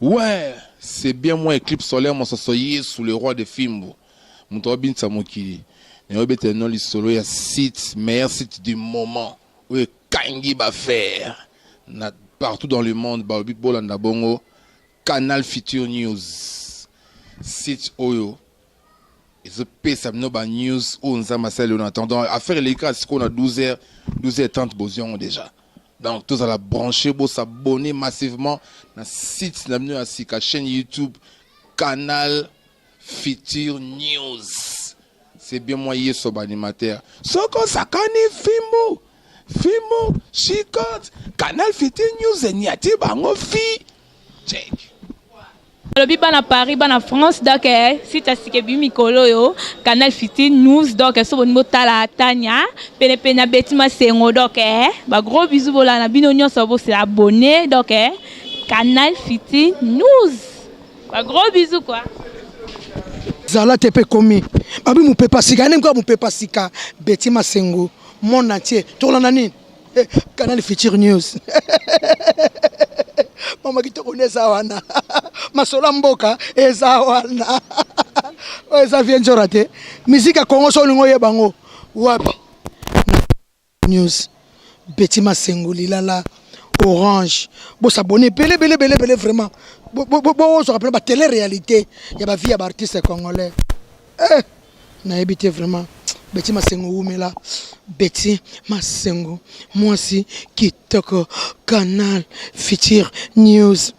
Ouais, c'est bien moi Eclipse solaire mososo Yesu le roi de fimbu. Moto abinisa mokili. Nayo betela no lisolo ya site, meilleur site du moment. Oyo ekangi ba faire na partout dans le monde balobi bolanda bongo Canal Future News. Site oyo ezopesa bino ba news oyo Nzambe asali en attendant affaire eleki kaka sikoyo na 12h 12h30 bozwi yango déjà. Donc tozala branché, bosabonner massivement na site na bino ya sika, chaîne YouTube Canal Future News. C'est bien moi Yeso animateur. Soko sakani fimbu fimbu chicote Canal Future News enyati bango fi check. Balobi bana Paris, bana France, donc site ya sika ebimi mikolo oyo Canal Future News. Donc so bolingi botala Tania penepene ya Betty Masengo, donc ba gros bisous bolala na bino nyonso, bosela abonné donc Canal Future News, ba gros bisous quoi. Zala te mpe ekomi babi mopepa sika nini kaka mopepa sika Betty Masengo monde entier tokolanda nini? Canal Future News, mama kitoko nde eza wana, masolo ya mboka eza wana. Oyo eza vie nzora te, musique ya Congo. So olingi oyeba yango wapi? Na news Betty Masengo lilala orange. Bosabone ebele ebele ebele ebele vraiment, bozwaka mpena batélé réalité ya bavie ya baartiste congolais. Nayebi te vraiment. Betty Masengo wumela, Betty Masengo mwasi kitoko. Canal Future News,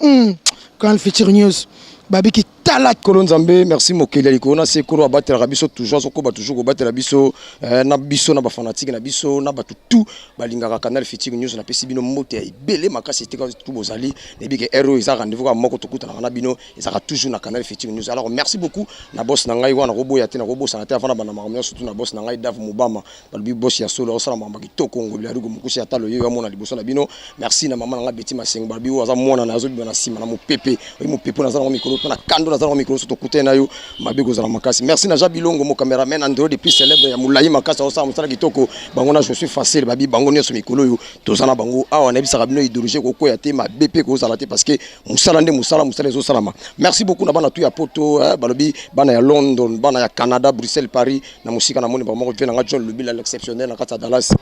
Canal Future News babiki tala. Kolo Nzambe, merci. Mokeli ya likolo na se, Kolo abatelaka biso toujours, azokoba toujours kobatela biso, na biso na bafanatike na biso na bato tout balingaka Canal Future News. Napesi bino mbote ya ebele makasi esika tout bozali. Nayebi ke heure oyo eza rendez-vous kaka moko tokutanaka na bino, ezalaka toujours na Canal Future News. Alors merci beaucoup na boss na ngai wana, koboya te, nakobosana te avant na banda makambo nyonso, surtout na boss na ngai Dave Mobama. Balobi boss ya solo, osala makambo kitoko. Ngobila Rugo Mokusi ata loyo amona liboso na bino. Merci na mama na ngai Betty Masengo. Balobi oyo aza mwana na azobima na nsima na mopepe oyi mopepe naza nango mikolo mpe na kando naza nango mikolo so tokutani na yo mabe kozala makasi. Merci na Jean Bilongo, mo cameraman andro depuis célèbre ya molai makasi, aosala mosala kitoko. Bango na je suis facile, babi bango nyonso mikolo oyo toza na bango awa. Nayebisaka bino idéologie ekokwea te, mabe mpe kozala te, parce que mosala nde mosala, mosala ezosalama. Merci beaucoup na bana tu ya Poto, balobi bana ya London, bana ya Canada, Bruxelles, Paris, na mosika. Namoni bango moko vie nanga John Lubila l'exceptionnel na kati ya Dallas.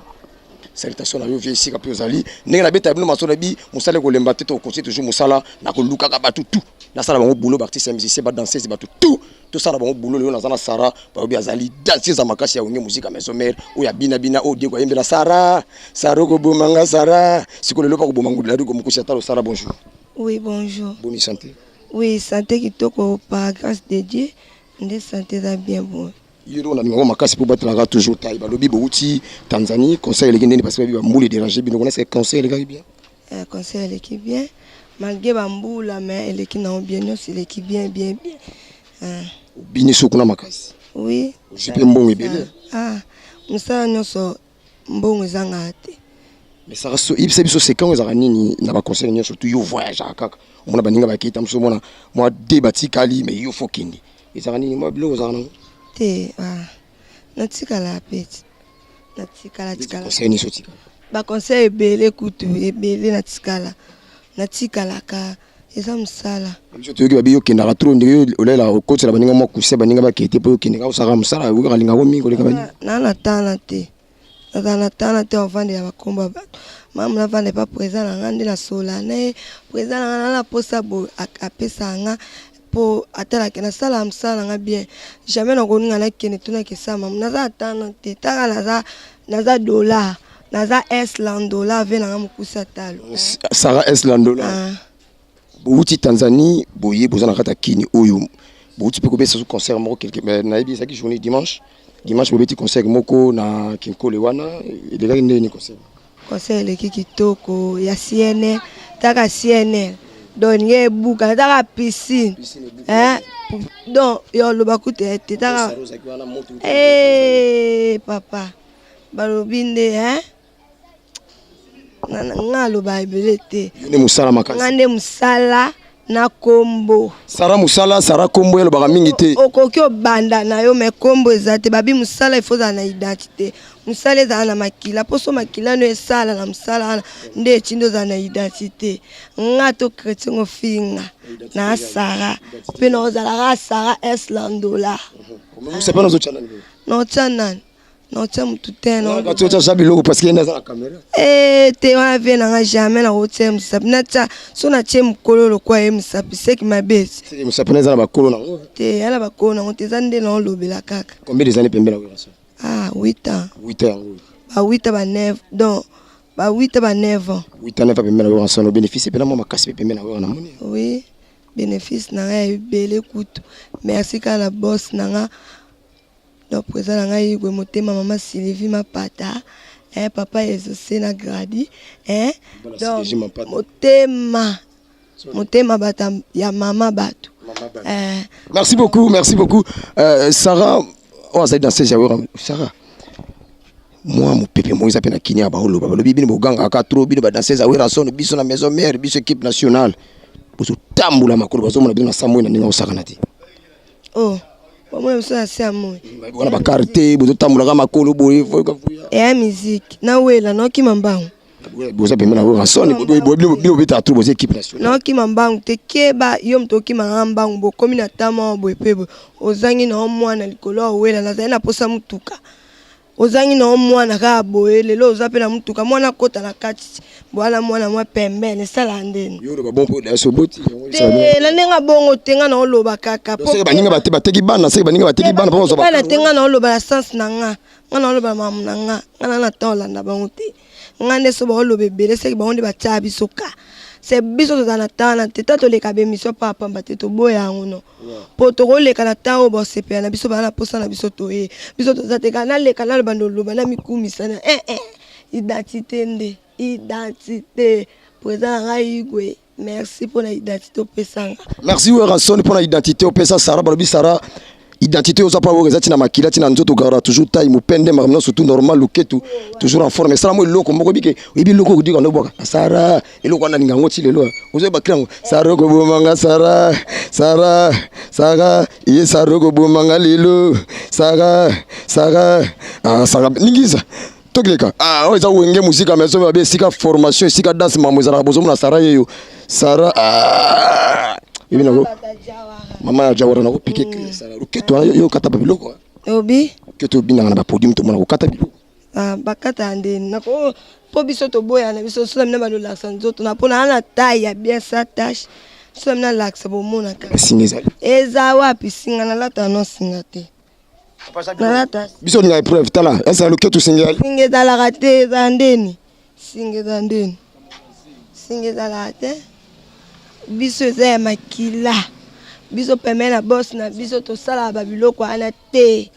Salutation na yo vie esika mpe ozali. Ndenge nabeta bino masolo, nayebi mosala ekolemba te, tokocontinue toujours mosala na kolukaka bato tout nasala bango boulot, baartiste ya musicien, badanseuse, bato tout tosala bango boulot. Lelo naza na Sara. Balobi azali danseuse ya makasi ya Wenge Musica Maison Mère, oyo abinabina, oyo Diego ayembela Sara, Sara okobomanga Sara. Sikoyo lelo bakoboma Ngudila Rugo Mokusi Atalo. Sara, bonjour. Oui, bonjour. Boni santé? Oui, santé kitoko, par grâce de Dieu. Nde santé eza bien bon. Yo ndo nalinga makasi mpo batelaka toujours tai. Balobi bouti Tanzanie, concert eleki ndeni? Parce que babi bambula edérange bino kuna. C'est concert elekaki bien? Concert eleki bien malgré bambula, mais eleki nango bien, nyonso eleki bien bien bien. Obini so kuna makasi? Oui. Ozwi mpe mbongo ebele? Ah, mosala nyonso mbongo ezangaka te. Mais Sara, so yebisa biso sekango ezalaka nini na baconcert nyonso tu? Yo voyageaka kaka, omona baninga bakei ta mosu, omona mwa de batikali, mais yo faut kende. Ezalaka nini? Mwa biloko ozalaka nango? Te, ah, natikala pe natikala tikala. Conseil nyonso otikala? Baconseil ebele kutu, ebele natikala, natikalaka, eza mosala. Biso toyoki babi okendaka trop, ndenge yo olela okotela baninga mwa kuse, baninga bakee te mpo okende kaka osalaka mosala, okaka alingako mingi koleka baninga. Naa na tana te, nazala na tana te, ovandela bakombo ya bato. Mamu navanda epa président na nga nde nasola na ye. Président na nga naa na posa boye, apesaka nga mpo atalaka nasalaka mosala na nga bien. Jamais nakoninga nakende to nakesala mamu. Naza na tana te, taka naza dollar, naza s landola ve na nga mokusa talo. Sara S Landola. Ah. Bowuti Tanzanie boye, boza na kati ya Kini oyo, bowuti mpe kobeta so concert moko quelque, mais nayebi ezalaki journée dimanche. Dimanche bobeti concert moko na Kinkole wana. Elekaki ndenge nini concert? Concert eleki kitoko ya CNL, taka CNL donc ndenge ebuka, taka piscine, hein? Donc yo oloba kutu te, taka. Eh, papa, balobi nde, hein? Nga aloba ebele te. Yo nde mosala makasi. Nga nde mosala na kombo. Sara mosala, Sara kombo elobaka mingi te. Okoki obanda na yo, mais kombo eza te. Babi mosala ifo ozala na identité. Mosala ezala na makila mpo so makila no esala na mosala wana nde etindi ozala na identité. Nga to chrétien ngo finga na Sara mpe na ozalaka Sara S Landola. Naotya nani? Naotya motu te. Naotya biloko parce que naza na caméra. Eh, te wana vie na nga jamais nakotia mosapi. Natya so natie mokolo lokwa ye mosapi seki mabe. Mosapi na eza na bakolo nango. Te, ya na bakolo nango te, eza nde naolobela kaka. Combien des années pembeni na Werrason? Ah, 8 ans. 8 ans yango. Ba 8 ans, ba 9, donc ba 8 ans, ba 9 ans. 8 ans, 9 ans pembeni na Werrason, obénéficie mpena mwa makasi mpe pembeni na Wera, namoni. Oui, bénéfice na ngai ya ebele kutu. Merci kaka na boss na nga, donc président na ngai Igwe Motema, mama Sylvie Mapata, eh, papa Ezose na Gradi, eh, donc motema motema bato ya mama bato, eh. Merci beaucoup, merci beaucoup, Sarah oyo azali danseuse ya Wera. Sarah, mwa mopepe moko eza mpe na kini ya baoloba, balobi bino bogangaka trop, bino badanseuse ya Werrason. Biso na maison mère, biso équipe nationale, bozotambola makolo, bazomona bino na samoi na ndenge osakana te. Oh, bomona biso na se ya moi. Wana bakare te, bozotambolaka makolo boye. Eya musique nawela, naokima mbangu. Boza pembeni na Werrason, bino bobetaka trop, boza équipe nationale. Naokima mbangu te, keba yo moto okima nanga mbangu. Bokomi na tama boye mpe boye, ozangi na mwana likolo ya owela. Nazali na posa motuka, ozangi na mwana kaka boye. Lelo oza mpe na motuka, mwana akota na kati bwana, mwana mwa pembeni, esala ndeni? Yo oloba bon mpo daso oboti. Te, na ndenge abongo te, nga na oloba kaka. Seke baninga bateki bana, seke baninga bateki bana mpo bazwa. Bana te, nga na oloba na sens na nga. Nga na oloba mamu na nga, nga na na temps olanda bango te. Nga nde so baoloba ebele, seke bango nde batia biso ka se biso tozala na temps wana te. Ta toleka bémission pa pamba te, toboya yango no mpo tokoleka na temps oyo basepela na biso, baa na posa na biso, toye biso toza te. Kaka naleka, naloba, ndoloba na mikumisa na eh, eh. Identité nde identité. Président na ngai Igwe, merci mpona identité opesanga. Merci Werrason mpona identité opesa Sara. Balobi Sara, identité oza pa Wera eza ntina makila, ntina nzoto, gara toujours taille mopende, makambo nyonso tout normal, luketu toujours en forme. Esala mo eloko moko bike, oyebi eloko okudika ndo bwaka Sara, eloko wana nalinga yango ti lelo. Ozoyeba kri yango? Sara okobomanga, Sara, Sara, Sara ye, Sara okobomanga lelo, Sara, Sara, ah, Sara ningisa tokileka. Ah, oyo eza Wenge Musica Maison, babe esika formation, esika danse, mambo ezalaka. Bozomona Sara yeyo, Sara, ah, yebi nako mama ya Jawara, nako pike Sara loketo wana yo kata ba biloko. Obi. Loketo obinaka na bapodium, tomona kokata biloko. Ah, bakata ya ndeni nako mpo biso toboya na biso. So na mina balolakisa nzoto na mpo na na taille ya bien sa tache, so na mina lakisa, bomonaka. Singa ezali? Eza wapi singa? Nalata no singa te, nalata. Biso olinga épreuve, tala esa loketo, singa ezali? Singa ezalaka te, eza ndeni? Singa eza ndeni? Singa ezalaka te. Biso eza ya makila, biso peme na bos na biso, tosalaka babiloko wana te.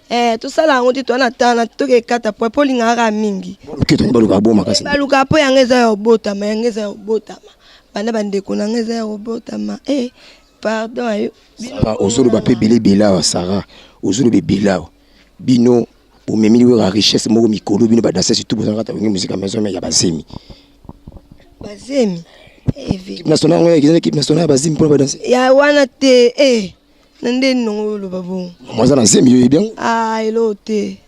Eh, tosala yango te, toa na tana toke ekata po po olingaka kaka mingi. Loketo yango balukaka bo makasi. Balukaka mpo yango eza ya kobotama, yango eza ya kobotama banda bandeko na nga, eza ya kobotama. Eh, pardon ayo. Sara, ozoloba mpe ebele ebele awa. Sara, ozoloba ebele awa. Bino bomemeli Wera richesse moko mikolo, bino badanse surtout bozala kata Wenge Musica Maison Mère ya bazemi. Bazemi? Équipe nationale yango eza équipe nationale ya bazemi mpona badanse. Ya wana te, eh, na nde nongo oloba bongo. Mama aza na zemi, yo yebi yango. Ah, eloko te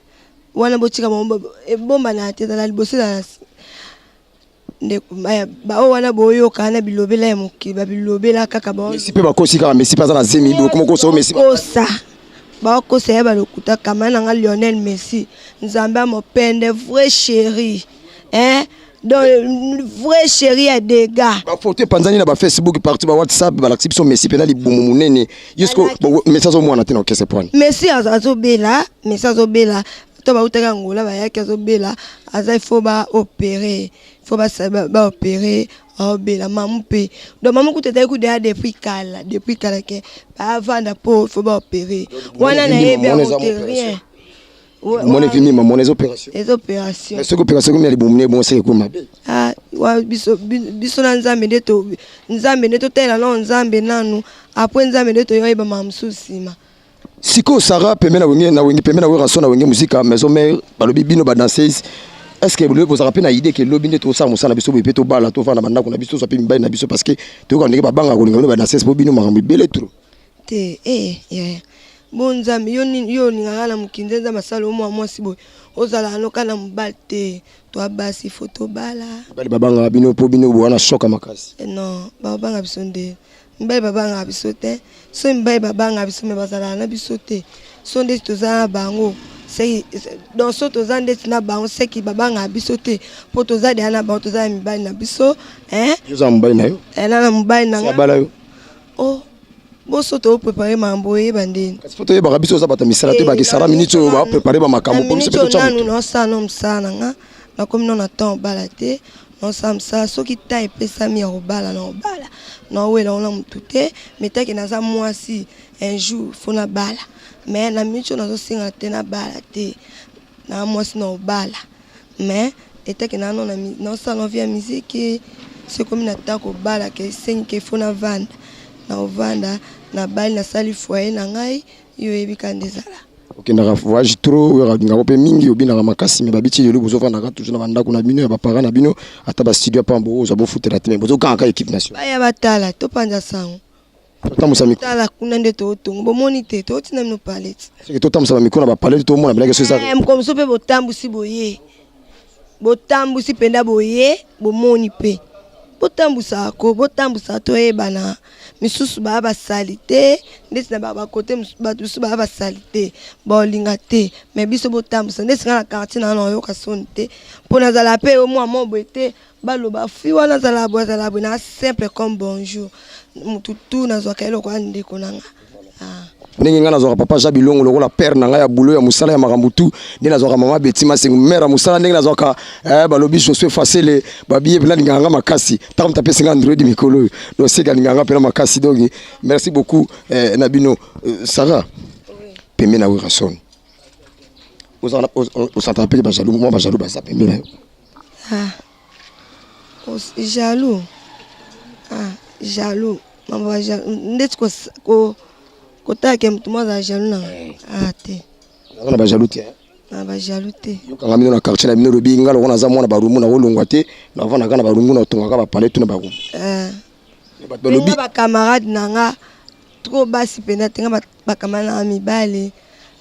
wana, botika bango ebombana te, ezala liboso, ezala ndeko baoyo wana boyoka na bilobela ya mokili, babilobela kaka. Messi mpe bakosi kaka, Messi mpe aza na zemi, bokomokosa oyo Messi. Kosa, bakosa ya balokuta. Kama na nga Lionel Messi, Nzambe ya mopende, vrai chéri, hein, donc vrai chéri ya dégâts. Bafoto epanzani na bafacebook partout, bawhatsapp, balakisi biso Messi mpena libumu monene. Yesko Messi azomwana te na okese pwani. Messi azobela, Messi azobela to bautaki Angola, bayaki, azobela, aza, il faut baopérer, il faut baopérer, aobela. Mamu mpe, donc mamu kutu ezali kutu ya depuis kala, depuis kala ke baavanda mpo faut baopérer wana, nayebi yango te, rien. Mona evimi, mamona eza opération. Eza opération. Mais soki opération ekomi ya libumu ne ebongo, seke ekoma mabe. Ah, wa biso, biso na Nzambe nde to Nzambe nde totalela nano Nzambe nanu, après Nzambe nde toyoyeba makambo mosusu nsima. Sikoyo Sara, pembe na Wenge, na Wenge, pembe na Werrason, na Wenge Musica Maison Mère, balobi bino badanseuse, est ce que lobi bozalaka mpe na idée ke lobi nde tosala mosala na biso boye mpe tobala, tovanda bandako na biso, tozwa mpe mibali na biso? Parce que toyoka ndenge babangaka kolinga bino badanseuse mpo bino makambo ebele trop. Te, eh, yaya, bo Nzambe yo nini? Yo olingaka na mokili nde Nzambe asala omwa mwasi boye. Ozala noka na mobali te. Toi basi faut tobala. Mibali babangaka bino po bino boa na choc ya makasi. Eh non, babanga biso nde. Mibali babangaka biso te. Soki mibali babangaka biso mais bazalaka na biso te. So ndeti toza na bango seki donc so toza ndeti na bango seki babangaka biso te po toza deja na bango toza na mibali na biso eh. Yo oza na mobali na yo? Eh, na na mobali na nga. Abala yo? Oh, boso to prepare mambo oyeba ndeni. Kasi faut toyebaka biso oza bato ya misala toyebaka eh, Sara minute oyo ba prepare ba makambo po biso pe totya nanu naosala no mosala na nga nakomi no na temps obala te naosala mosala soki temps epesami ya kobala na kobala naowela ngo na motu te mais take naza mwasi un jour faut nabala mais na minute oyo nazosenga te nabala te na mwasi na obala mais etake nano naosala no vie ya miziki soki ekomi na temps kobala ke esengi ke faut navanda naovanda nabali nasali foyer na ngai yo oyebi ka nde ezala Okendaka voyage trop, oyaka olingaka mpe mingi, obinaka makasi mais babiti lelo bozovandaka toujours na bandako na bino ya ba parents na bino, ata ba studio ya pamba bokozwa bofutela te mais bozoganga kaka equipe nationale. Baya batala topanza sango. Totambusa mikro. Tala kuna nde totongo bomoni te totina bino palette. Soki totambusa ba mikro na ba palette tomona bilaki soki eza. Eh, mokolo mosusu mpe botambusi boye botambusi mpenza boye bomoni mpe botambusaka ko botambusaka toyebana misusu baya basali te ndeti na bakote bato mosusu baya basali te baolinga te me biso botambusa ndeti nga na quartier na nga naoyoka soni te mpo nazala mpe yo mwa mwa boye te Baloba fille wana azala boye azala boye na simple comme bonjour mutu tout nazwaka ye lokola ndeko na nga ah. Ndenge ngai nazwaka papa Jean Bilongo lokola père na ngai ya boulot ya mosala ya makambo tout, nde nazwaka mama Betty Masengu mère ya mosala, ndenge nazwaka eh, balobi Josue Fasele babiye mpena alingaka ngai makasi ntango moto apesi ngai Android mikolo oyo donc seke alingaka ngai mpena makasi donc merci beaucoup eh, na bino euh, Sarah pembe na Werrason osantaka mpe bajaloux mwa bajaloux baza pembe na yo Ah, jaloux ah, jaloux mambo ya jaloux ndeti kotala ke moto moko azala jaloux na eh. ah te naza na bajaloux te na bajaloux te yokanga bino na quartier na bino olobi nga lokola naza mwana barumbu nakolongwa te navandaka na barumbu natongaka bapale tu na barumbu eh. bato balobi bacamarade na nga trop basi mpenza te nga bacamarade na nga mibali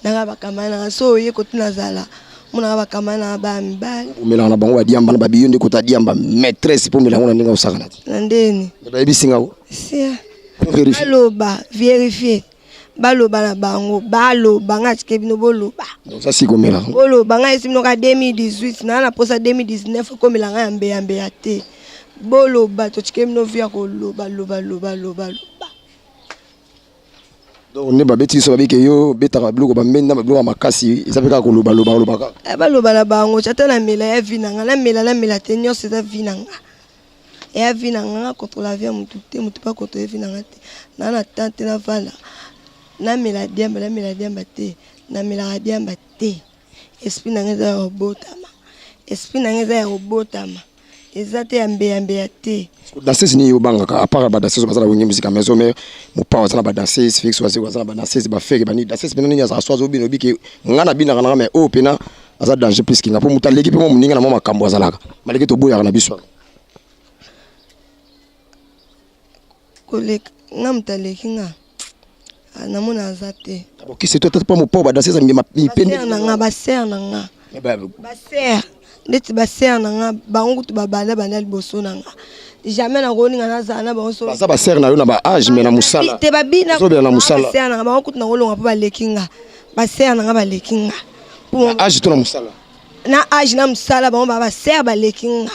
nanga bacamarade nanga so oye kote nazala monaka bacamarade nanga baya mibali omelaka na bango badiamba na babiyo nde kota diamba maîtresse mpo omela yango na ndenge osakana te na ndeni bayebisi nga sia baloba verifie baloba na bango baloba nga atike bino boloba oza sika omelaka boloba nga esi bino ka 2018 naa na posa 2019 ekomela nga ya mbeya mbeya te boloba totike bino vi ya koloba loba loba loba loba Donc nde babeti biso babi ke yo obetaka biloko bambenda biloko ya makasi eza mpe kaka koloba loba loba kaka. Eh, baloba na bango ata namela ya vie na nga namela namela te nyonso eza vie na nga eya vie na nga nga contrôle vie ya motu te motu mpe akontrole vie na nga te naa na temps te navanda namela diamba namela diamba te namelaka diamba te esprit na nga eza ya kobotama esprit na nga eza ya kobotama Eza te ya mbeya mbeya te. Danseuse nini yo obangaka à part ba danseuse baza na wenge musica maison mère mopao aza na ba danseuse Felix Wazekwa aza na ba danseuse ba ferre ba nini danseuse pena nini azalaka so azobina oyebi ke nga nabinaka nanga mais oyo pena aza danger plus que nga po moto aleki pe mwa moninga na mwa makambo azalaka malgré toboyaka na biso Koleka nga moto aleki nga ah, namona aza te. Bokisi to ata pa mopao ba danseuse mipende na nga ba sœur na nga ba sœur ndeti ba sœur na nga bango kutu babanda banda liboso na nga jamais nakolinga nazala na bango baza ba sœur na yo na ba âge mais na mosala te babina na mosala sœur na nga bango kutu nakolonga mpo baleki nga ba sœur na nga baleki nga na âge to na mosala na âge na mosala bango ba ba sœur baleki nga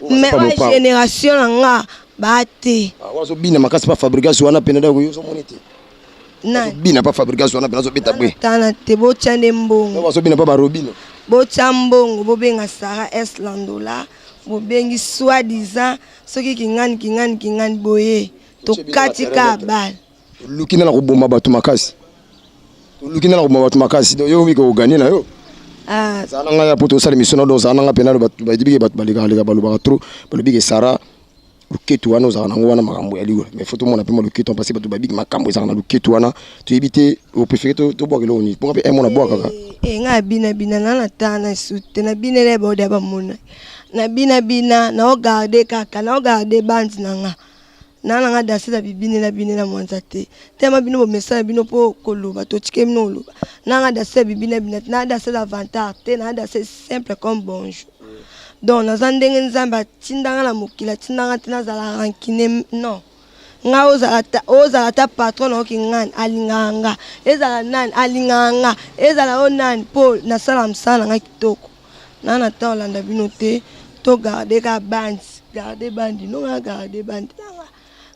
mais oyo génération na nga ba te ah, azobina makasi pa fabrigas wana pena dako yo ozomoni te bina pa fabrigas wana pena azobeta bwe tana te botya nde mbongo azobina pa barobino botya mbongo bobenga Sarah S Landola bobengi soi disant soki kingani kingani kingani boye tokati ka bale Toluki nde na koboma bato makasi. Toluki nde na koboma bato makasi. Donc yo okoki koganye na yo. Ah. Zala na ngai ya poto osala émission na donc zala na ngai pena bato bayebi ke bato balekaka leka balobaka trop balobi ke Sarah luketu wana ozalaka nango wana makambo ya liwa mais faut tomona mpe mwa luketu parce que bato babiki makambo ezalaka na luketu wana toyebi te opréféré tobwaka eloko nini mponga mpe un mona bwakaka eh, ngai abina bina na na tana esu te na binela ye baoda bamona na bina bina na ogarde kaka na ogarde bande na nga. Naa na nga danseuse ya bibinela binela mwanza te. Tellement bino bomesana bino po koloba totike bino koloba. Naa nga danseuse ya bibina bina te, naa danseuse ya vantard te, naa danseuse simple comme bonjour. Donc naza ndenge Nzambe atinda nga na mokili, atinda nga te nazala rancune non. Nga ozala ata ozala ata patron na yo kingani alingaka nga, ezala nani alingaka nga, ezala yo nani po nasalaka mosala na nga kitoko. Naa na temps olanda bino te to garde ka bandi garde bandi no nga garde bandi na nga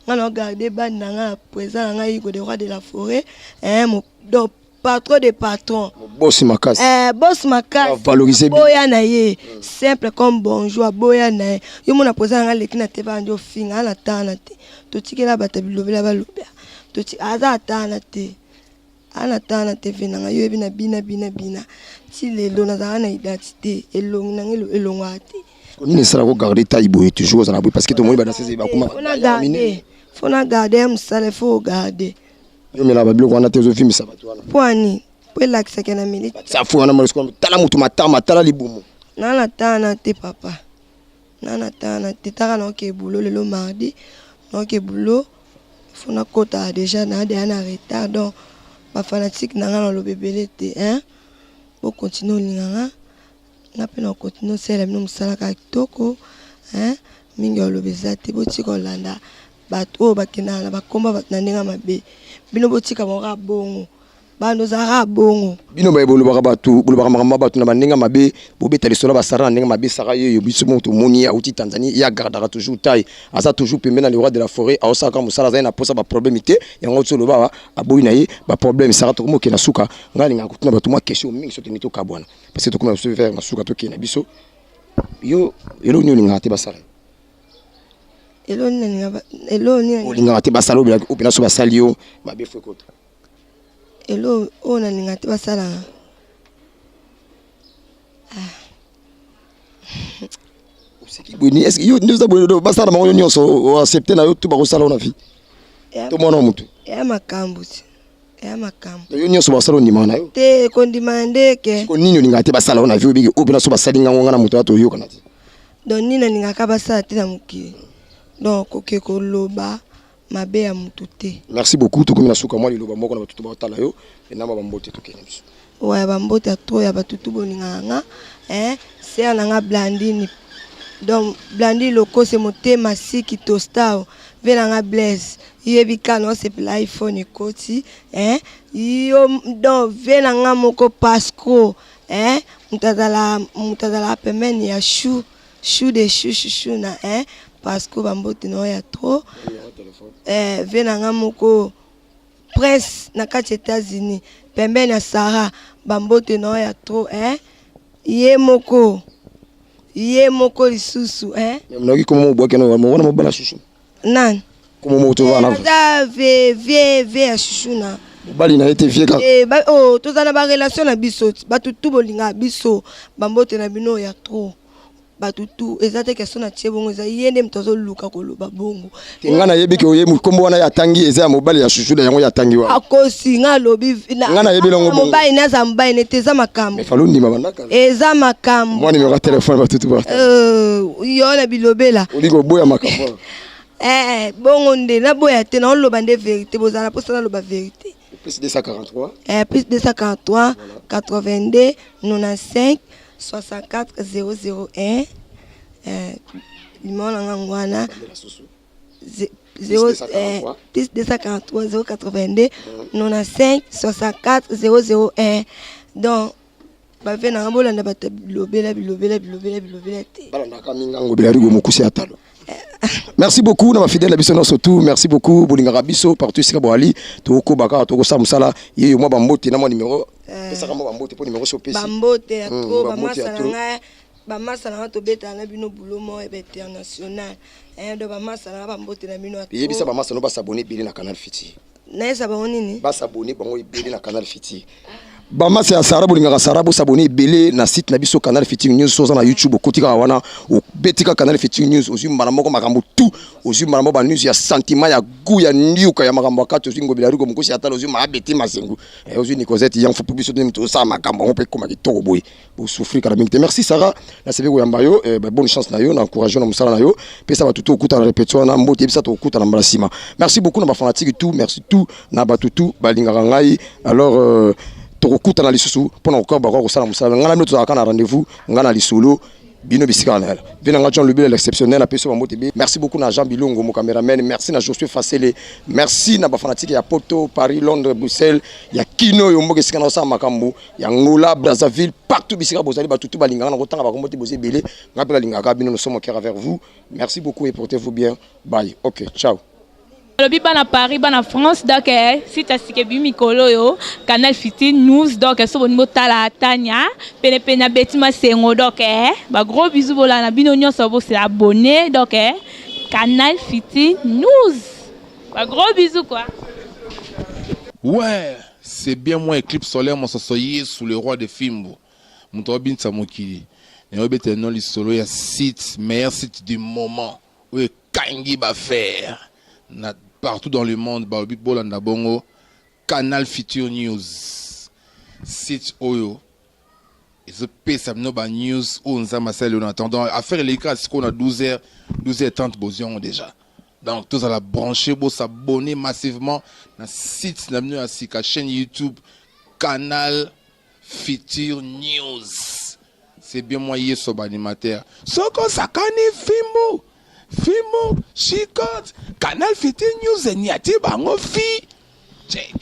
nga na garde bandi na nga na président na nga Hugo de roi de la forêt eh mo donc patron de patron boss makasi eh boss makasi valoriser boya na ye simple comme bonjour aboya na ye yo mona président na nga leki na te bandi ofinga na tana te totikela bato bilobela balobela toti aza atana te Ana temps na TV na nga yo oyebi na bina bina bina ti lelo nazalaka na identite elongi na nga elongwaka te. Nini esala ko garder taille boye toujours ozala boye parce que tomoni ba danseuse bakoma faut na garder faut na garder ya mosala faut garder. Yo mela ba biloko wana te ozovimbisa bato wana. Mpo ani mpo elakisaka na meli. Safu wana tala motu matama tala libumu. Na na temps na te papa. Na na temps na te taka na oke boulot lelo mardi na oke boulot faut na kota dejà na dejà na retard donc ba fanatique na nga na loba ebele te hein bo continuer olinga nga nga pe na continuer osalela bino mosala kaka kitoko hein mingi ya oloba eza te botika olanda bato oyo bakendaka na bakomba bato na ndenge mabe bino botika bango kaka bongo Bando ozalaka bongo. Bino baye bolobaka batu bolobaka makambo ya batu na ba ndenge mabe bobeta lisolo ya ba Sarah na ndenge mabe Sarah yeyo biso moko tomoni ye awuti Tanzanie ye agardaka toujours taille aza toujours pembeni na le roi de la foret aosala kaka mosala azali na posa ba problème te yango awuti oloba awa aboyi na ye ba problème Sarah tokomi okende na suka ngai nalingaka kotuna batu mwa question mingi soki tolingi tokabwana parce que tokomi na biso vers na suka tokende na biso yo eloko nini olingaka te basala eloko nini olingaka te basala oyo mpena so basali yo mabe fo ekota Eloko oyo nalinga te basalaka ah. Oseki boye ni est-ce que yo nde oza boye basala bango yo nyonso oaccepte na yo tu bakosala yo na vie to mwana wa motu eya makambo ti eya makambo yo nyonso basala ondimaka na yo te kondima ndeke ko nini olingaka te basala yo na vie obiki oyo mpena so basali ngango nga na moto ya toyokana te donc nini nalingaka basala te na mokili donc koke koloba mabe ya mutu te. Merci beaucoup tokomi na suka mwa liloba moko na batutu baotala yo na mwa bambote tokende biso. Ouais ba mbote ya trop ya batutu bolingaka nga eh sœur na nga Blandine donc Blandine Lokose motema siki tostao ve na nga Blaise yebi ka na osepela iPhone ekoti eh yo donc ve na nga moko Pasco eh moto azala moto azala pembeni ya chou Chou de chou chouchou na hein Pasco ba mbote na yo ya trop eh vie na nga moko Prince na kati Etats-Unis pembeni ya Sarah ba mbote na yo ya trop hein ye moko ye moko lisusu hein Nayoki kombo moko obwaki wana wana mobala chouchou nani kombo moko to wana aza vie vie vie ya chouchou na mobali na ye te vie kaka eh, ba, oh, toza na ba relation na biso bato tu bolingaka biso bambote na bino ya trop bato tu eza te question na tie bongo eza ye nde moto azoluka koloba bongo te ngai nayebi ke oye nkombo wana ye atangi eza ya mobali ya chouchou na yango ye atangi wana akosi ngai alobi ngai nayebi nango bongo mobali naza mobali nete eza makambo mais falo ndima bandaka eza makambo mwa numero ya telefone batutu ba euh, yo na bilobela olingi koboya makambo eh, bongo nde naboya te naoloba nde verité bozala mposa naloba verité plus 243 eh, plus 243 82 95 64 001 eh, limao na ngango wana plus 243 082 95 64 001 donc bave nanga bolanda bato bilobela bilobela bilobela bilobela te balandaka mingango bilarigo mokuse ya talo merci beaucoup na bafidèle na biso nyonso tout merci beaucoup bolingaka biso partout esika boali tokokoba kaka tokosala mosala yeyo mwa bambote na mwa numero eh. pesaka mwa bambote mpo numero so opesi bambote ya trop bamasa na ngai bamasa na nga tobetaka na bino boulot moko ebe international eh, donc bamasa na nga bambote na bino yebisa bamasa no basabone ebele na canal fiti nayesa bango nini basabone bango ebele na canal fiti. Bamasa ya Sara, bolingaka Sara, bosabone ebele na site na biso Canal Futur News. Oza na YouTube, okoti kaka wana, obeti kaka Canal Futur News, ozwi mbala moko makambo tout, ozwi mbala moko banews ya sentiment, ya goût, ya ndiuka, ya makambo ya kati. Ozwi Ngobila Riko, mokosi ya tala, ozwi Maabeti Masengu, ozwi Nikozete Yanfu. Mpo biso tozosala tosala makambo yango mpe ekoma kitoko boye, bosouffrir kala mingi te. Merci Sara, nasebi koyamba yo. Bonne chance na yo, na encourage na mosala na yo. Pesa bato to okutana répétition wana mbote, yebisa tokutana mbala nsima. Merci beaucoup na bafanatike tout, merci tout na bato tout balingaka ngai. Alors tokokutana lisusu mpona kokoka bakoka kosala mosala. Ngai na bino tozalaka na rendez-vous, ngai na lisolo, bino bisika na mpe na nga John Lubile l'exceptionnel, apesi bango tebe. Merci beaucoup na Jean Bilongo, mo cameraman. Merci na Josué Fasele. Merci na bafanatike ya Poto, Paris, Londres, Bruxelles, ya Kino oyo mboka esika na kosala makambo, ya Ngola, Brazzaville, partout bisika bozali. Bato tu balingaka na kotanga bakombo te, boza ebele, ngai mpe nalingaka bino. Nous sommes au cœur avec vous. Merci beaucoup et portez-vous bien. Bye, ok, ciao. Balobi bana Paris, bana France, donc site ya sika ebimi mikolo oyo, Canal Futur News. Donc so bolingi botala Tania penepene ya Beti Masengo, donc bagros bisous, bolala na bino nyonso, bosela abonné. Donc Canal Futur News, bagros bisous quoi. Ouais, c'est bien moi, Éclipse solaire, mososo Yesu, le roi de fimbo, moto abinisa mokili. Nayobetela no lisolo ya site, meilleur site du moment oyo ekangi baaffaire na partout dans le monde. Balobi bolanda bongo Canal Future News, site oyo ezopesa bino banews oyo Nzambe asali oyo. Na attendant, affaire eleki kaka sikoyo na 12 h 12 h 30, bozwi yango déjà. Donc tozala branché, bosabonner massivement na site na bino ya sika, chaîne YouTube Canal Future News. C'est bien moi, Yeso, baanimateur. Soko osakani, fimbu fimbu chicote. Canal Future News eniati bango fi check.